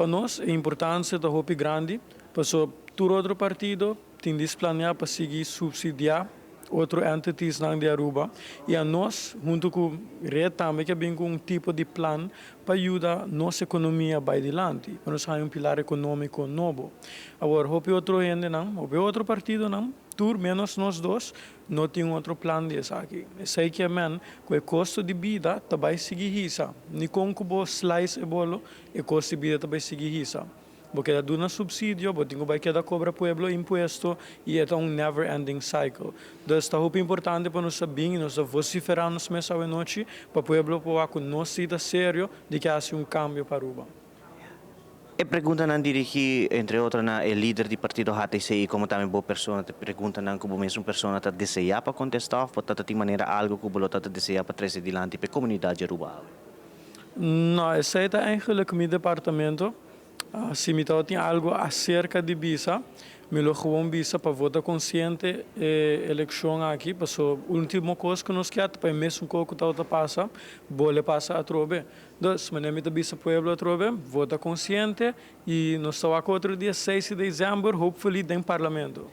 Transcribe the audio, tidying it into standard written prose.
Pa nos, e importancia ta hopi grandi, paso tur otro partido tin di planea pa sigui subsidia otro entities nan di Aruba y anos, hunto cu Red tambe, cu bin cu un tipo di plan pa yuda nos economia bay dilanti, pa nos haya un pilar economico nobo. Awor, hopi otro hende nan, hopi otro partido nan, tur menos nos dos, no tin otro plan di esaki. Esey kiermen cu e costo di bida ta bay sigui hisa. Ni con cu bo slice e bolo, e costo di bida ta bay sigui hisa. Bo keda duna subsidio, bo tin cu bay keda cobra pueblo impuesto y e un never ending cycle. Dus ta hopi importante pa nos bin y nos vocifera nos mes anochi pa pueblo por cu nos ta serio di kier haci un cambio pa Aruba. E preguntanan dirigi, entre otro, na e lider di partido HTC y como tambe bo persona, ta preguntanan cu bo mes persona ta desea pa contesta, of ta di manera algo cu bo ta desea pa trece dilanti pa e comunidad di Aruba? No, esey ta eigenlijk mi departamento. Si mi tin algo acerca di bisa, mi lo gewoon bisa pa vota consciente e eleccion aki, paso ultimo cos cu nos kier pa e mesun cos cu ta pasa, bolbe pasa atrobe. Dus, manera mi ta bisa pueblo atrobe, vota consciente y nos ta otro dia 6 di december, hopefully, den parlamento.